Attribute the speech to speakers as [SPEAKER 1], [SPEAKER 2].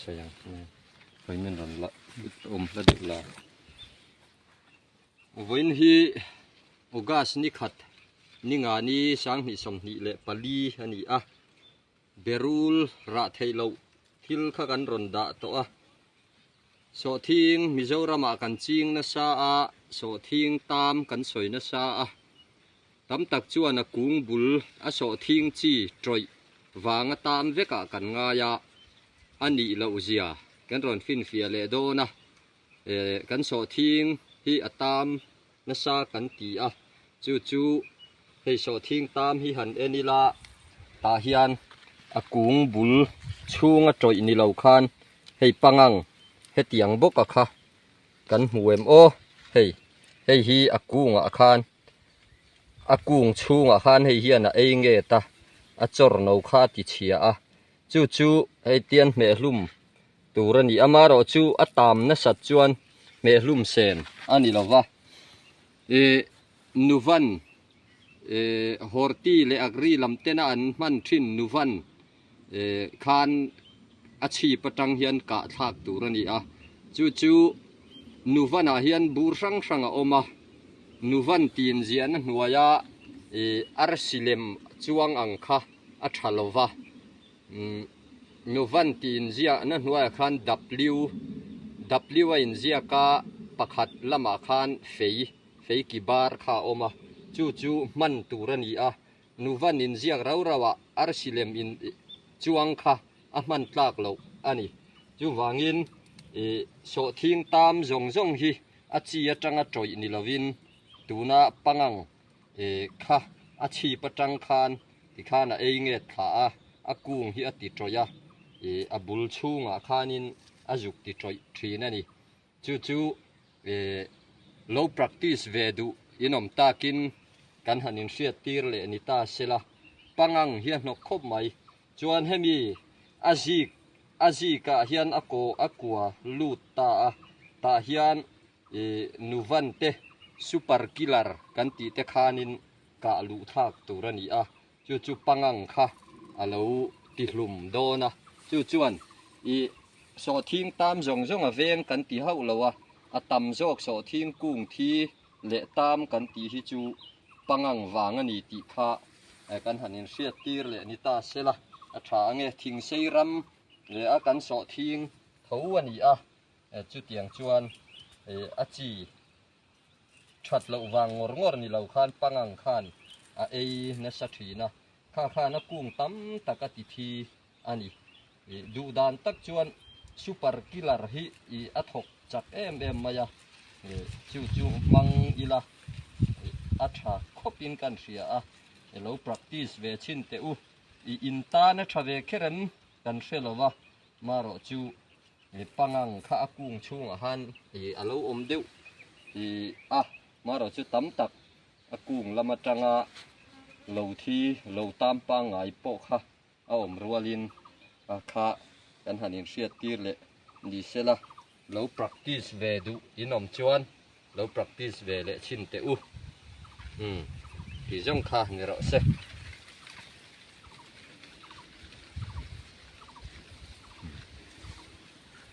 [SPEAKER 1] sawi ang hawi min rawn la awm hla deuh la vawiin hi August ni khat ni nga ni sanghnih sawmhnih leh pali a ni a berul rah theih loh thil kha kan rawn dah tawh a sawhthing Mizoram ah kan ching nasa a sawhthing tam kan sawi nasa a. Tam tak chuan a kung bul a sawhthing chi tawih vanga tam vekah kan ngai a, a nih loh zia kan rawn finfiah leh dawn a, kan sawhthing hi a tam nasa kan ti a, chu chu hei sawhthing tam hi han en ila tah hian a kung bul chhunga tawih ni lo khan hei pangang hetiang bawka kha kan hmu em aw, hei hei hi a kungah khan. A kung chhungah khan hei hian a ei nget a, a chawr no kha a ti chhia a, chu chu hei tian hmehhlum tur a ni. Amaherawh chu a tam nasat chuan hmehhlum sen a ni lo va, ih Nuvan ih Horti leh Agri lam tena an hman thin Nuvan ih khan a chhip atang hian kah thlak tur a ni a, chu chu Nuvanah hian bur hrang hrang a awm a. Nuvan tin ziahna hnuaia ih arsi lem chuang ang kha a tha lo va, Nuvan tin ziahna hnuaiah khan W W a inziak a, pakhat lamah khan fei fei ki bar kha a awm a, chu chu hman tur a ni a, Nuvan inziak rau rauah arsi lem in chuang kha a hman tlak loh a ni. Chuvangin ih sawhthing tam zawng zawng hi a chi atanga tawih ni lovin tuna pangang ih kha a chhip atang khan tikhan a ei nget thla a, a kung hi a ti tawih a, ih a bul chhungah khanin a zuk ti tawih thin a ni. Chu chu ih lo practice ve duh inawm takin kan han inhriat tir leh ni ta sela, pangang hi a hnawk khawp mai. Chuan hemi a zik a zikah hian a kaw a kua lut ta a, tah hian ih nuvan te super killer kan tih te khanin kah luh thlak tur a ni a, chu chu pangang kha a lo ti hlum dawn a, chu chuan ih sawhthing tam zawng zawng a veng kan ti hauh lo a, a tam zawk sawhthing kung thi leh tam kan tih hi chu pangang vang a ni tih kha Kan han inhriat tir leh ni ta sela a tha ange thingsei ram leh a kan sawh thing tho a ni a, chutiang chuan a chi that loh vang ngawr ngawr ni lo khan pangang khan a ei nasa thin a, kha khan a kung tam tak a ti thi a ni. Duh dan tak chuan super killer hi a thawk chak em em mai a, chu chu hmang ila a tha khawpin kan hria a, lo practice ve chhin teh u, i in tan a tha ve kher em kan hre lo va, marawh chu pangang kha a kung chhungah khan a lo awm deuh a, marawh chu tam tak a kung lam atanga lo thi lo tam pangngai pawh kha a awm rualin a kha kan han inhriat tir leh ni sela. Lo practice ve duh in awm chuan lo practice ve leh chhin teh u. Umm tih zawng kha ni rawh se.